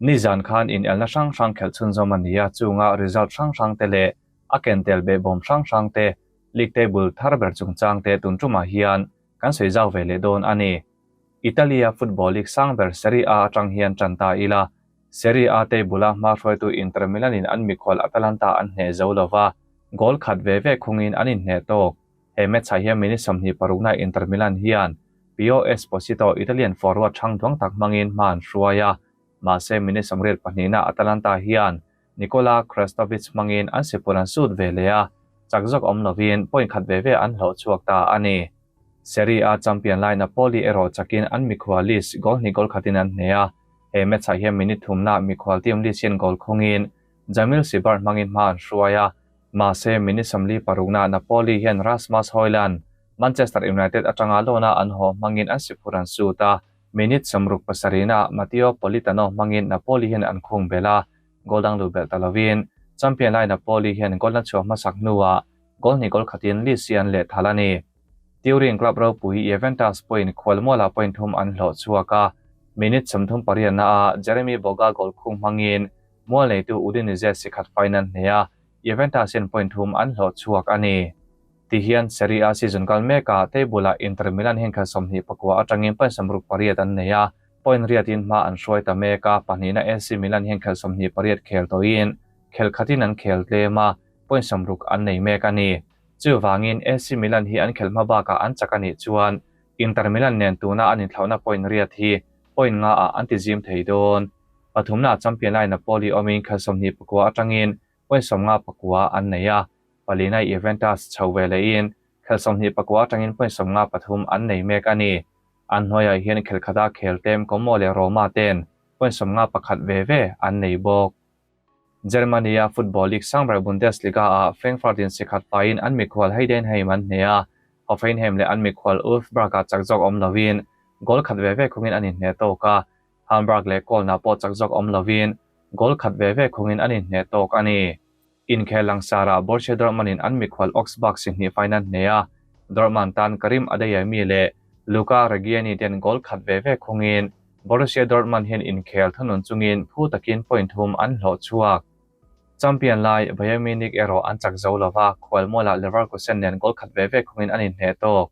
Nizan khan inelna hrang hrang khelh chhunzawm a ni a, chunga result hrang hrang te leh a ken tel behbawm hrang hrang te, league table thar ber chungchang te tun tumah hian kan sawi zau ve leh dawn a ni. Italy-a football league sang ber Serie A atang hian tan ta ila, Serie A table-a hma hruaitu Inter Milan-in an mikhual Atalanta an hneh zo lova, goal khat ve ve khungin an inhneh tawk. He match-ah hian minute 26-na Inter Milan hian Pio Esposito, Italian forward hrang duang tak hmangin hma an hruai a, mahse minute 22-na Atalanta hian Nikola Krstovic hmangin an sipur an sut ve leh a, chak zawk awm lovin point khat ve ve an hlawh chhuak ta a ni. Serie A champion lai Napoli erawh chakin an mikhual Leeds goal hnih goal khatin an hneh a, he match-ah hian minute thumna mikhual team Leeds hian goal khungin Jamil Sibar hmangin hma an hruai a, mahse minute 46-na Napoli hian Rasmus Hojlund, Manchester United atanga loan-a an haw hmangin an siphur an sut a, minute 67-na Matteo Politano hmangin Napoli hian an khung belh a, goal dang luh belh ta lovin champion lai Napoli hian goal na chhuah hmasak hnuah goal hnih goal khatin Leeds hi an leh thal a ni. Turin club ropui Juventus pawhin khualmualah point thum an hlawh chhuak a, minute 38 ah Jeremy Boga goal khung hmangin mual neitu Udinese sikhat fine an hneh a, Juventus hian point thum an hlawh chhuak a ni. Tihian Serie A season kal mekah table-ah Inter Milan hian khelh 29 atangin point 68 an nei a, point riatin hma an hruai ta mek a, pahnihna AC Milan hian khelh 28 khel tawhin khel khatin an khel tlem a, point 60 an nei mek a ni. Chuvangin AC Milan hi an khelh hma bakah an chak a nih chuan Inter Milan nen tuna an inthlauhna point riat hi point nga ah an ti zim thei dawn. Pathumna champion lai Napoli awmin khelh 29 atangin point 59 an nei a, palina Juventus chho ve lehin khelh 29 atangin point 53 an nei mek a ni. An hnuaiah hian khelh khata khel tlem Como leh Roma ten point 51 ve ve an nei bawk. Germany-a football league sangber Bundesliga-ah Frankfurt-in sikhat faiin an mikhual Heidenheim an hneh a, Hoffenheim leh an mikhual Wolfsburg-ah chak zawk awm lovin goal khat ve ve khungin an inhneh tawk a, Hamburg leh Köln-ah pawh chak zawk awm lovin goal khat ve ve khungin an inhneh tawk a ni. Inkhel langsarah Borussia Dortmund-in an mikhual Augsburg si hnih faiin an hneh a, Dortmund tan Karim Adeyemi leh Luca Reggiani ten goal khat ve ve khungin Borussia Dortmund hian inkhel thunun chungin phu takin point thum an hlawh chhuak. Champion lai Bayern Munich erawh an chak zo lova, khualmualah Leverkusen nen goal khat ve ve khungin an inhneh tawk.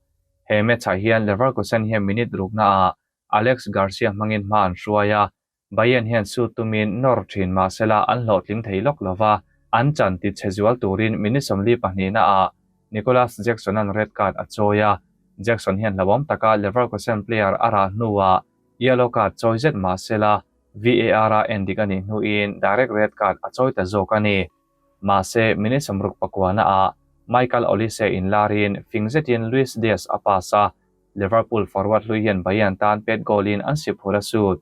He match-ah hian Leverkusen hian minute ruknaah Alex Garcia hmangin hma an hruai a, Bayern hian shoot tumin nawr thin mahsela an hlawhtling thei lawk lova, an chan ti chhe zual turin minute 42-naah Nicolas Jackson-a'n red card a chawi a, Jackson hian hlauhawm taka Leverkusen player a rah hnuah yellow card chawi zet mahsela VAR-a en dik a nih hnuin direct red card a chawi ta zawk a ni. Mahse, minute 69-naah Michael Olise inlarin fing zetin Luis Diaz a pass a, Liverpool forward hlui hian Bayern tan pet goal-in an si phur a sut.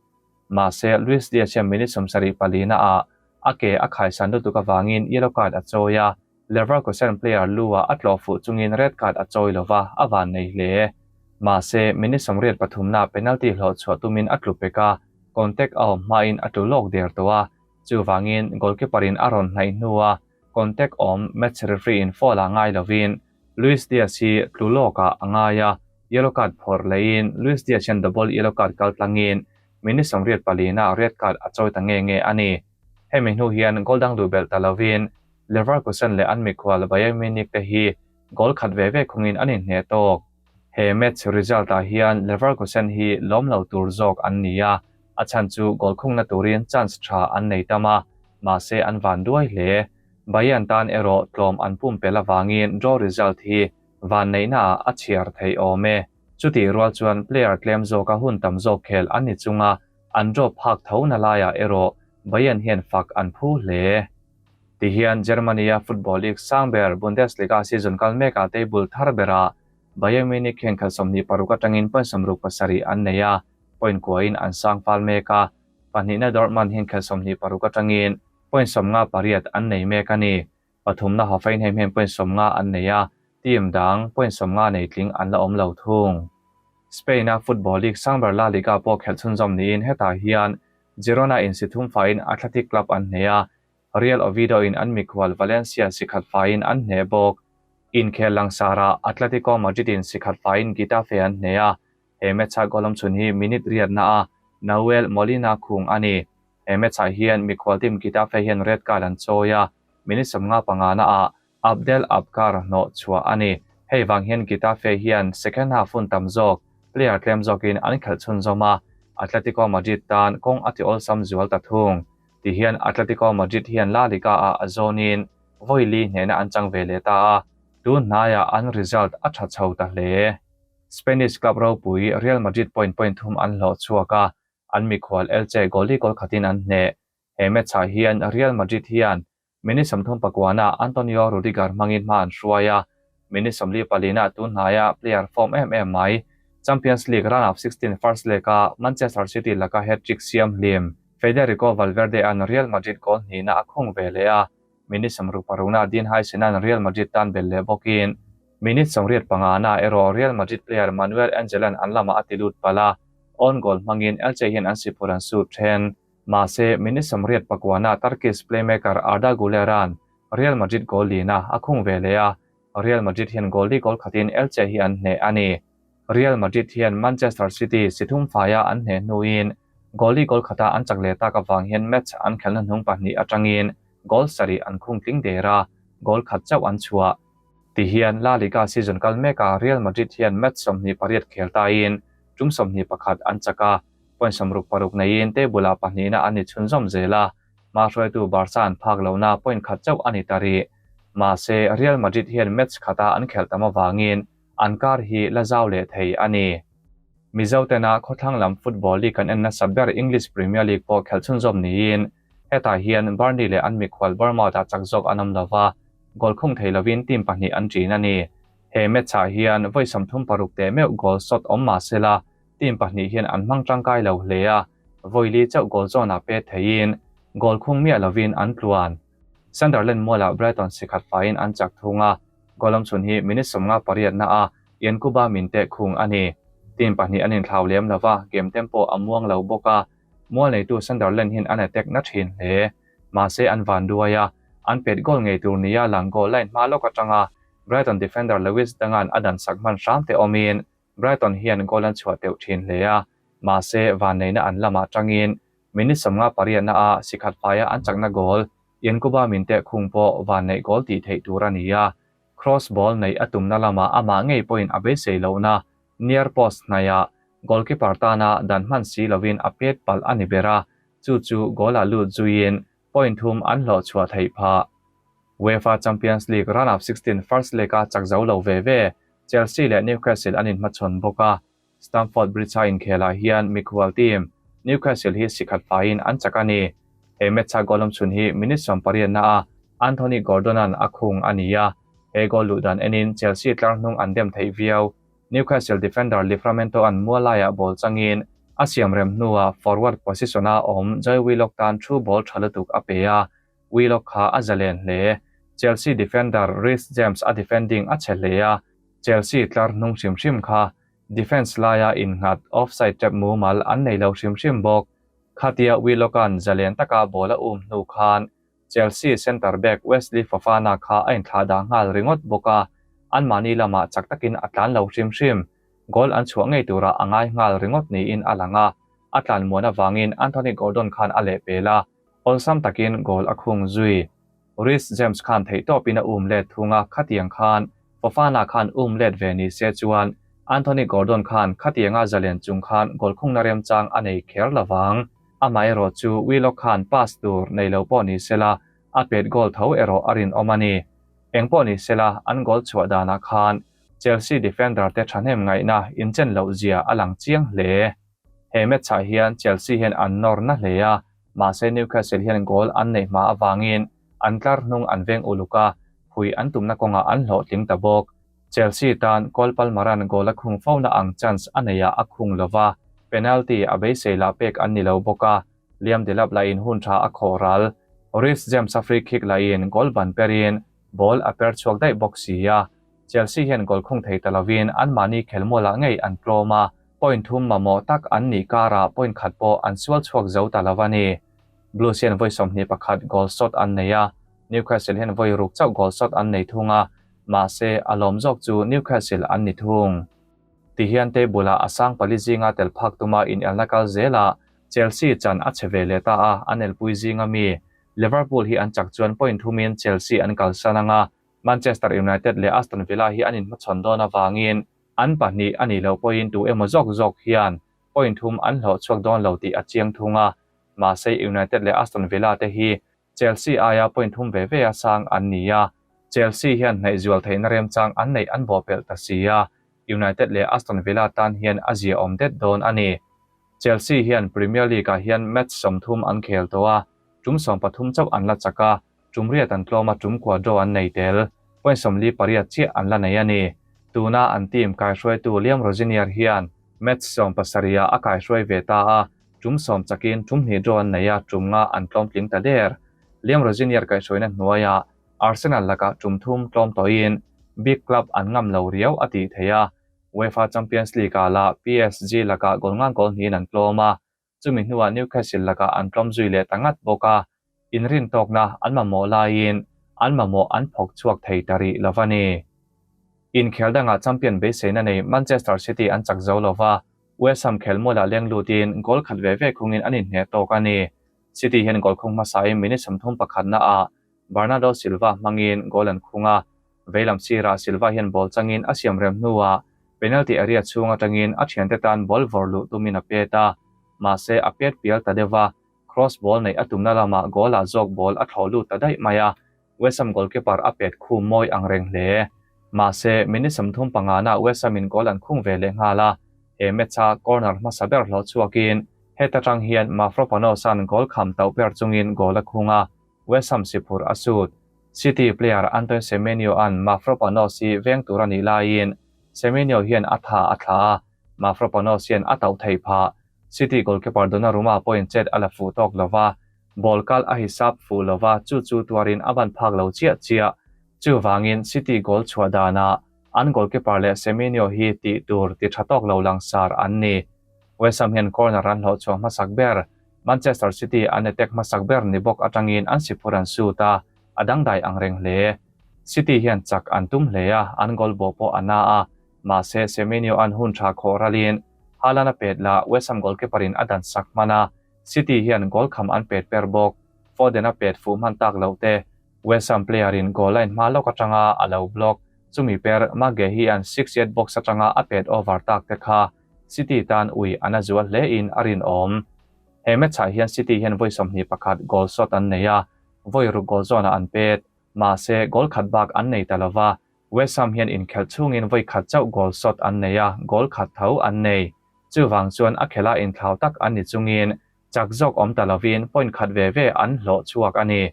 Mahse, Luis Diaz hian minute 74-naah a ke a khaisan lutuk avangin yellow card a chawi a, Leverkusen player lu-ah a tlawh fuh chungin red card a chawi lova, a van nei hle. Mahse, minute 83-naah penalty hlawh chhuah tumin a tlu pek a, contact a awm hmain a tlu lawk der tawh a, chuvangin goalkeeper-in a rawn hnaih hnua contact awm match referee-in foul-ah ngai lovin Luis Diaz hi tlu lawkah a ngai a, yellow card phawrh lehin Luis Diaz hian double yellow card kal tlangin minute 84-naah red card a chawi ta nge nge a ni. Hemi hnu hian goal dang duh belh ta lovin Leverkusen leh an mikhual Bayern Munich te hi goal khat ve ve khungin an inhneh tawk. He match result-ah hian Leverkusen hi lawm lo tur zawk an ni a, a chhan chu goal khungna turin chance tha an nei tam a, mahse an van duai hle. Bayern tan erawh tlawm an pumpelh avangin draw result hi vanneihnaah a chhiar theih awm e. Chutih rual chuan player tlem zawka hun tam zawk khel an ni chunga an draw phak tho na laiah erawh Bayern hian fak an phu hle. Tihian Germany-a football league sang ber Bundesliga season kal mekah table thar berah Bayern Munich hian khelh 26 atangin point 67 an nei a, point kuain an sang fal mek a, pahnihna Dortmund hian khelh 26 atangin point 58 an nei mek a ni. Pathumna Hoffenheim hian point 50 an nei a, team dang point 50 nei tling an la awm lo thung. Spain-a football league sang ber La Liga pawh khelh chhunzawm niin hetah hian Girona in si thum faiin Athletic Club an hneh a, Real Oviedo in an mikhual Valencia si khat faiin an hneh bawk. Inkhel langsarah Atletico Madrid in si khat faiin Getafe an hneh a, he match-a goal awm chhun hi minute riatna a Nahuel Molina khung a ni. He match-ah hian mikhual team Getafe hian red card an chawi a, minute 55 naah Abdel Abqar hnawh chhuah a ni. Hei vang hian Getafe hian second half hun tam zawk player tlem zawkin an khelh chhunzawm a, Atletico Madrid tan kawng a ti awlsam zual ta thung. Tihian Atletico Madrid hian La Liga-ah a zawnin vawi li hnehna an chang ve leh ta a, tun hnaiah an result a tha chho ta hle. Spanish club ropui Real Madrid point point thum an hlawh chhuak a, an mikhual Elche goal li goal khatin an hneh. He match-ah hian Real Madrid hian minute 34-ah Antonio Rudiger hmangin hma an hruai a, minute 44-ah tun hnaia player form em em mai Champions League round of 16 first leg-a Manchester City laka hat-trick siam hlim Federico Valverde-a'n Real Madrid goal hnihna a khung ve leh a, minute 66-ah Dean Huijsen-a'n Real Madrid tan belh leh bawkin minute 85-ah erawh Real Madrid player Manuel Angel-a'n an lamah a ti lut palh a, own goal hmangin Elche hian an sipur an sut then. Mahse, minute 89-ah Turkish playmaker Arda Guler-a'n Real Madrid goal lina a khung ve leh a, Real Madrid hian goal li goal khatin Elche hi an hneh a ni. Real Madrid hian Manchester City si thum faia an hneh hnuin goal li goal khata an chak leh tak avang hian match an khelhna hnung pahnih atangin goal sarih an khung tling der a, goal khat chauh an chhuah. Tihian La Liga season kal mekah Real Madrid hian match 28 khel tain tum 21 an chak a, point 66 neiin table-ah pahnihna an ni chhunzawm zel a, hmahruaitu Barca an phak lohna point khat chauh a ni ta rih. Mahse, Real Madrid hian match khata an khelh tam avangin an kar hi la zau leh thei a ni. Mizo tena khawthlang lam football league kan en nasa ber English Premier League pawh khelh chhunzawm niin hetah hian Burnley leh an mikhual Bournemouth-ah chak zawk an awm lova, goal khung thei lovin team pahnih an ṭin a ni. He match-ah hian vawi 36 teh meuh goal shot awm mah sela team pahnih hian an hmang tangkai lo hle a, vawi li chauh goal zawnah pet theiin goal khung miah lovin an tluan. Sunderland mualah Brighton sikhat faiin an chak thung a, goal awm chhun hi minute 58 na a Yankuba min teh khung a ni. Team pahnih an inthlau lem lova, game tempo a muang lo bawk a, mual neitu Sunderland hian an attack na thin hle. Mahse an van duai a, an pet goal ngei tur nia lang goal line hma lawk atanga Brighton defender Lewis Dunk-a'n a dan sak hman hram te awmin Brighton hian goal an chhuah teuh thin hle a, mahse vanneihna an lamah tangin minute 58 na a sikhat faia an chakna goal Yankuba min teh khung pawh vanneih goal tih theih tur a ni a, cross ball neih a tumna lamah amah ngei pawhin a beisei lohna near post hnaihah goalkeeper tana dan hman si lovin a pet palh a ni ber a, chu chu goal-ah lut zuiin point thum an hlawh chhuah theih phah. UEFA Champions League round of 16 first leg-a chak zo lo ve ve Chelsea leh Newcastle an inhmachhawn bawk a, Stamford Bridge-a inkhelah hian mikhual team Newcastle hi sikhat faiin an chak a ni. He match-a goal awm chhun hi minute 80 na a Anthony Gordon-a'n a khung a ni a, he goal luh dan enin Chelsea tlar hnung an dem theih viau. Newcastle defender Livramento-a'n mual laiah ball changin a siam rem hnuah forward position-a awm Joe Willock tan through ball tha lutuk a pe a, Willock kha a zalen hle. Chelsea defender Reece James a defending a chhe hle a, Chelsea tlar hnung hrim hrim kha defence laia innghat offside trap mumal an nei lo hrim hrim bawk. Khatia Willock-a'n zalen taka ball a um hnu khan Chelsea centre back Wesley Fofana kha a inthlah dah nghal ringawt bawk a, anmahni lamah chak takin a tlan lo hrim hrim. Goal an chhuah ngei turah a ngai nghal ringawt niin a lang a, a tlan muan avangin Anthony Gordon khan a lehpel a, awlsam takin goal a khung zui. Reece James khan theihtawpin a um let thung a, khatiang khan Fofana khan um let ve ni se chuan Anthony Gordon khan khatianga zalen chung khan goal khungna remchang a nei kher lovang. Amaherawh chu Willock khan pass tur nei lo pawh ni sela a pet goal tho erawh a rinawm a ni. Eng pawh ni sela an goal chhuah danah khan Chelsea defender te thahnem ngaihna inchen loh zia a lang chiang hle. He match-ah hian Chelsea hian an nawr na hle a, mahse Newcastle hian goal an neih hma avangin an tlar hnung an veng uluk a, phui an tumna kawngah an hlawhtling ta bawk. Chelsea tan Cole Palmer-a'n goal a khung fona ang chance a neihah a khung lova, penalty a beisei lah pek an ni lo bawk a, Liam Delap lahin hun tha a khawh ral. Reece James-a free kick lahin goal ban perin ball a per chhuak daih bawk si a, Chelsea hian goal khung thei ta lovin anmahni khelmualah ngei an tlawm a, point thum mamawh tak an nih karah point khat pawh an sual chhuak zo ta lo a ni. Blues hian vawi 21 goal shot an nei a, Newcastle hian vawi ruk chauh goal shot an nei thung a, mahse a lawm zawk chu Newcastle an ni thung. Tihian table-ah a sang pali zinga tel phak tuma inelna kal zelah. Chelsea chan a chhe ve leh ta a, an elpui zinga mi Liverpool hi an chak chuan point thumin Chelsea an kalsan ang a, Manchester United leh Aston Villa hi an inhmachhawn dawn avangin an pahnih a nih loh pawhin tu emaw zawk zawk hian point thum an hlawh chhuak dawn lo tih a chiang thung a, mahse United leh Aston Villa te hi Chelsea aia point thum ve ve a sang an ni a, Chelsea hian hnaih zual theihna remchang an neih an bawhpelh ta si a, United leh Aston Villa tan hian a ziaawm det dawn a ni. Chelsea hian Premier League-ah hian match 30 an khel tawh a, tum 13 chauh an la chak a, tum riat an tlawm a, tum kua draw an nei tel. Point 48 chiah an la nei a ni. Tuna an team kaihruaitu Liam Rosenior hian match 17-ah a kaihruai ve ta a, Tum sawm chakin tum hnih draw an nei a, tum nga an tlawm tling ta der. Liam Rosenior kaihhruaina hnuaiah Arsenal lakah tum thum tlawm tawhin big club an ngam lo riau a tih theih a. UEFA Champions League-ah lah PSG lakah goal ngang goal hnihin an tlawm a, chumi hnuah Newcastle lakah an tlawm zui leh ta ngat bawk a, inrintawkna an mamawh laiin an mamawh an phawk chhuak thei ta rih lo a ni. Inkhel dangah champion beiseina nei Manchester City an chak zo lo va, West Ham khelmualah leng lutin goal khat ve ve khungin an inhneh tawk a ni. City hian goal khung hmasain minute 30 pakhatnaah Bernardo Silva hmangin goal an khung a, veilam sirah Silva hian ball changin a siam rem hnuah penalty area chhung atangin a thiante tan ball vawrh luh tumin a pet a, mahse a pet pial ta deuh a, cross ball neih a tumna lamah goal ah zawk ball a thlawh lut ta daih mai a, West Ham goalkeeper a pet khum mawi ang reng hle. Mahse, minute 35 na West Ham in goal an khung ve leh nghal a, he match-a corner hmasa ber hlawh chhuakin heta tang hian Mavropanos-a'n goal kham tauh ber chungin goal a khung a, West Ham si phur a sut. City player Antoine Semenyo-a'n Mavropanos hi veng tur a nih laiin Semenyo hian a tha a thla a, Mavropanos hian a tauh theih phah. City goalkeeper Donnarumma pawhin chet a la fuh tawk lo va, Ball kal a hisap fuh lo va, chu chu tuarin a ban phak lo chiah chiah. Chuvangin City goal chhuah danah an goalkeeper leh Semenyo hi tih tur ti tha tawk lo langsar an ni. West Ham hian corner an hlawh chhuah hmasak ber. Manchester City an attack hmasak ber ni bawk atangin an si phur an sut a, a dangdai ang reng hle. City hian chak an tum hle a, an goal bawh pawh a na a, mahse Semenyo an hun tha khawh ralin Haaland a pet lah West Ham goalkeeper in a dan sak hman a, City hian goal kham an pet per bawk. Foden a pet fuh hman tak loh te, West Ham player in goal line hma lawk atanga a lo block, chumi per Maguire an 6 yard box atanga a pet over tak te kha City tan ui an a zual hle in a rinawm. He match ah hian City hian vawi 21 goal shot an nei a, vawi ruk goal zawnah an pet. Mahse, goal khat bak an nei ta lova, West Ham hian inkhelh chhungin vawi khat chauh goal shot an nei a, goal khat tho an nei. Chuvang chuan a khela inthlau tak an ni chungin chak zawk awm ta lovin point khat ve ve an hlawh chhuak a ni.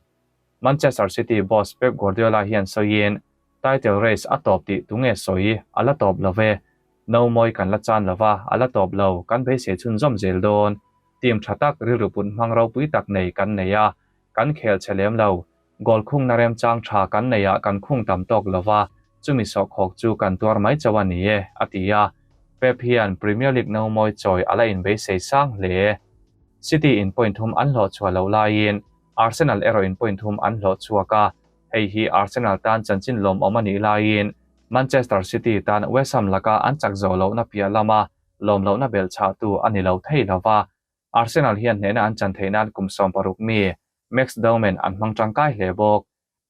Manchester City boss Pep Guardiola hian sawiin, Title race a tawp tih tunge sawi? A la tawp lo ve. No mawi kan la chan lo va, a la tawp lo, kan beisei chhunzawm zel dawn. Team tha tak, rilru put hmang ropui tak nei kan nei a, kan khel chhe lem lo. Goal khungna remchang tha kan neihah kan khung tam tawk lo va, chumi sawhkhawk chu kan tuar mai chauh a ni e, a ti a. Pep hian Premier League no mawi chawi a la inbeisei sang hle. City in point thum an hlawh chhuah loh laiin Arsenal erawh in point thum an hlawh chhuak a, hei hi Arsenal tan chanchin lawmawm a nih laiin Manchester City tan West Ham laka an chak zawh lohna piah lama lawm lohna belhchhahtu a ni lo thei lo va. Arsenal hian hnehna an chan theih nan kum 60 mi Max Dowman an hmang tangkai hle bawk.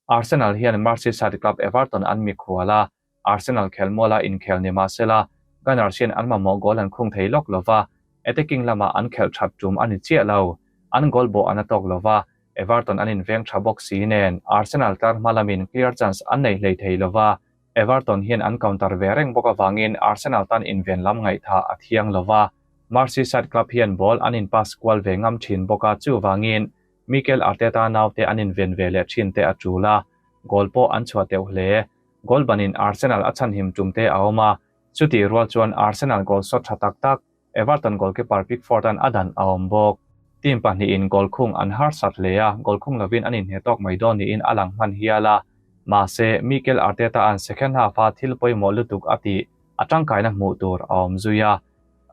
Arsenal hian Merseyside club Everton an mikhual a, Arsenal khelmuala inkhel ni mahsela Gunners hian an mamawh goal an khung thei lawk lo va, attacking lamah an khelh that tum a ni chiah lo. An goal bawh an a tawk lo va, Everton an inveng tha bawk si nen Arsenal tlar hma lamin clear chance an nei hlei thei lo va, Everton hian an counter ve reng bawk avangin Arsenal tan inven lam ngaihthah a thiang lo va. Merseyside club hian ball an in pass kual ve ngam thin bawk a, chuvangin Mikel Arteta naute an inven ve leh thin te a tul a, goal pawh an chhuah teuh hle. Goal banin Arsenal a chhanhim tum te a awm a, chutih rual chuan Arsenal goal shot tha tak tak Everton goalkeeper Pickford-a'n a dan a awm bawk. Team pahnihin goal khung an harsat hle a, goal khung lovin an inhne tawk mai dawn niin a lang hman hial a. Mahse, Mikel Arteta-a'n second half-a thil pawimawh lutuk a tih a tangkaina hmuh tur a awm zui a.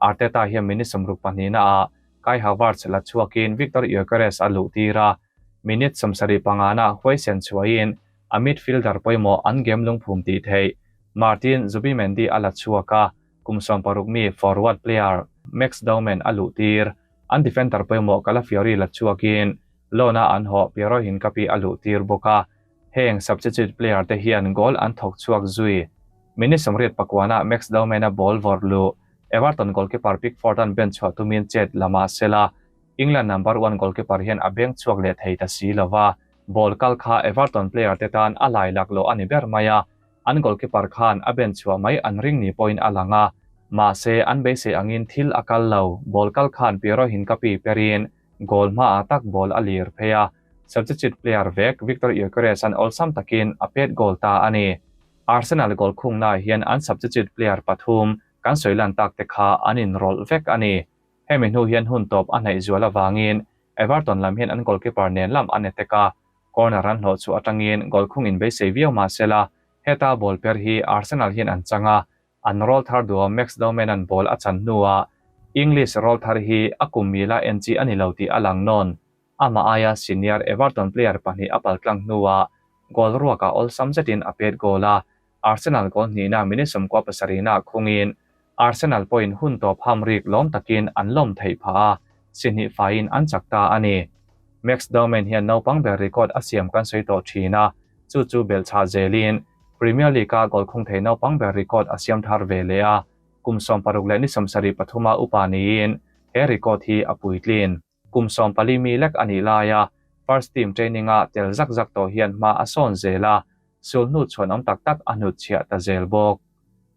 Arteta hian minute 62 naah Kai Havertz la chhuakin Viktor Gyökeres a luh tir a, minute 75 naah huaisen chhuahin a midfielder pawimawh an game lungphum tih theih Martin Zubimendi a la chhuak a, kum 60 mi forward player Max Dowman a luh tir. An defender pawimawh Calafiori la chhuakin loan-a an hawh Piero Hincapi a luhtir bawk a, heng substitute player te hian goal an thawk chhuak zui. Minute 84 ah Max Dowman-a ball vawrh luh Everton goalkeeper Pickford-a'n bench chhuah tumin chet la mah sela, England number one goalkeeper hian a beng chhuak leh thei ta si lo va, ball kal kha Everton player te tan a lai laklawh a ni ber mai a, an goalkeeper khan a bench chhuah mai an ring ni pawhin a lang a, mahse an beisei angin thil a kal lo, ball kal khan Piero Hincapi perin goal hmaah tak ball a lir phei a, substitute player vek Viktor Gyökeres-a'n awlsam takin a pet goal ta a ni. Arsenal goal khungnaah hian an substitute player pathum kan sawi lan tak te kha an inrawlh vek a ni. Hemi hnu hian hun tawp a hnaih zual avangin Everton lam hian an goalkeeper nen lam an attack a, corner an hlawh chhuah atangin goal khung inbeisei viau mah sela, heta ball per hi Arsenal hian an chang a, an roll thar duhawm Max Dowman-a'n ball a chan hnuah English roll thar hi a kum mila en chi a ni lo tih a lang nawn. Amah aia senior Everton player pahnih a paltlang hnuah goal ruakah awlsam zetin a pet goal a, Arsenal goal hnihna minute 17 nah khungin Arsenal pawhin hun tawp ham rik lawm takin an lawm theih phah a, si hnih faiin an chak ta a ni. Max Dowman hian naupang ber record a siam kan sawi tawh thin a, chu chu belhchhah zelin Premier League-a goal khung thei naupang ber record a siam thar ve leh a, kum 60 leh ni 73 a upa niin he record hi a puitlin. Kum 14 mi lek a nih laia first team training-a tel zak zak tawh hian hma a sawn zel a, sul hnu chhuan awm tak tak a hnutchhiah ta zel bawk.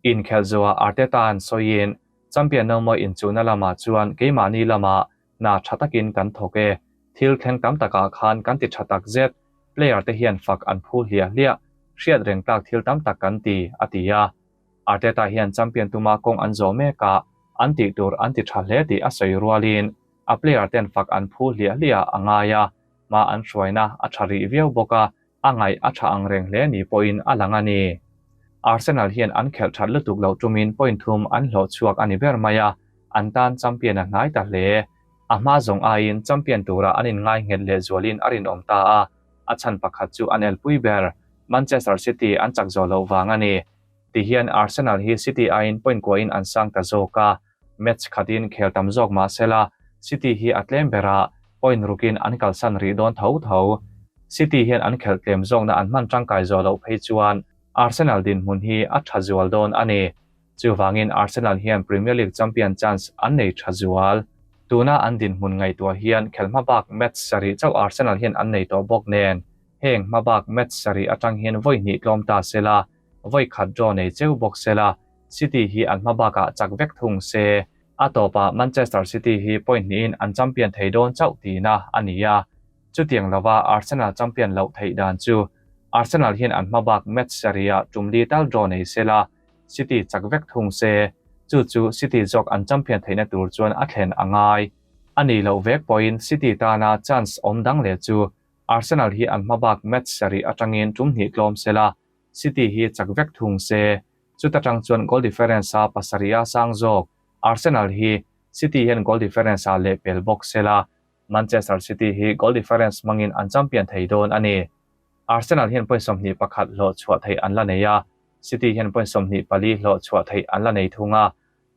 Inkhelh zuah Arteta-a'n sawiin, Champion nomawi inchuhna lamah chuan keimahni lamah hna tha takin kan thawk e. Thil thleng tam takah khan kan ti tha tak zet. Player te hian fak an phu hliah hliah. Hriat reng tlak thil tam tak kan ti, a ti a. Arteta hian champion tuma kawng an zawh mek a, an tih tur an ti tha hle tih a sawi rualin a player ten fak an phu hliah hliah a ngai a, hma an hruaina a tha rih viau bawk a, a ngaih a tha ang reng hle ni pawhin a lang a ni. Arsenal hian an khelh that lutuk loh tumin point thum an hlawh chhuak a ni ber mai a, an tan champion a hnai ta hle. A hma zawng aiin champion tura an inngai nghet lehzualin a rinawm ta a, a chhan pakhat chu an elpui ber Manchester City an chak zawh loh vang a ni. Tihian Arsenal hi City aiin point kuahin an sang ta zawk a, match khatin khel tam zawk mah sela City hi a tlem berah point rukin an kalsan rih dawn tho tho. City hian an khelh tlem zawkna an hman tangkai zawh loh phei chuan Arsenal dinhmun hi a tha zual dawn a ni. Chuvangin Arsenal hian Premier League champion chance an nei tha zual. Tuna an dinhmun ngaihtuah hian khelh hma bak match sarih chauh Arsenal hian an nei tawh bawk nen heng hma bak match sarih atang hian vawi hnih tlawm ta sela, vawi khat draw nei cheu bawk sela, City hi an hma bakah chak vek thung se. A tawpah Manchester City hi point hnihin an champion thei dawn chauh tihna a ni a. Chutiang lova Arsenal champion loh theih dan chu Arsenal hian an hma bak match sarihah tum li tal draw nei sela, City chak vek thung se. Chu chu City zawk an champion theihna tur chuan a thlen a ngai. A nih loh vek pawhin City tana chance awm dang leh chu Arsenal hi an hma bak match sarih atangin tum hnih tlawm sela, City hi chak vek thung se. Chuta tang chuan goal difference a pasarih a sang zawk. Arsenal hi City hian goal difference ah lehpel bawk sela, Manchester City hi goal difference hmangin an champion thei dawn a ni. Arsenal hian point 21 hlawh chhuah theih an la nei a, City hian point 24 hlawh chhuah theih an la nei thung a.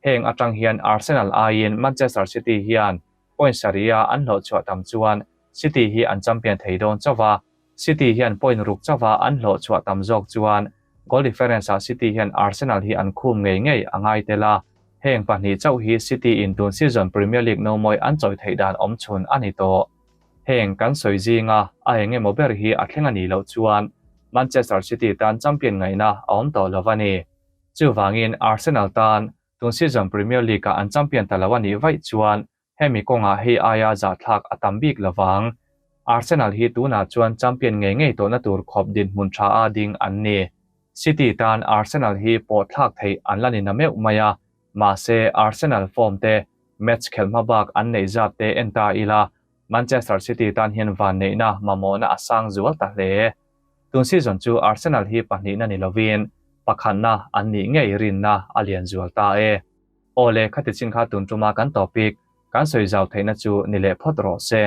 Heng atang hian Arsenal aiin Manchester City hian point sarih a an hlawh chhuah tam chuan City hi an champion thei dawn chauh a, City hian point ruk chauh a an hlawh chhuah tam zawk chuan goal difference ah City hian Arsenal hi an khum ngei ngei a ngai tel a, heng pahnih chauh hi City in tun season Premier League nomawi an chawi theih dan awm chhun a ni tawh. Heng kan sawi zinga a eng emaw ber hi a thleng a nih loh chuan Manchester City tan champion ngaihna a awm tawh lo a ni. Chuvangin Arsenal tan tun season Premier League ah an champion ta lo a nih vaih chuan hemi kawngah hei aia zahthlak a tam bik lovang. Arsenal hi tunah chuan champion ngei ngei tawhna tur khawp dinhmun tha a ding an ni. City tan Arsenal hi pawh thlak theih an la ni na meuh mai a, mahse Arsenal form te, match khelh hma bak an neih zat te en ta ila, Manchester City tan hian vanneihna mamawhna a sang zual ta hle. Tun season chu Arsenal hi pahnihna ni lovin pakhatna an nih ngei rinna a lian zual ta e. Aw le, khati chin kha tun tuma kan topic kan sawi zau theihna chu ni leh phawt rawh se.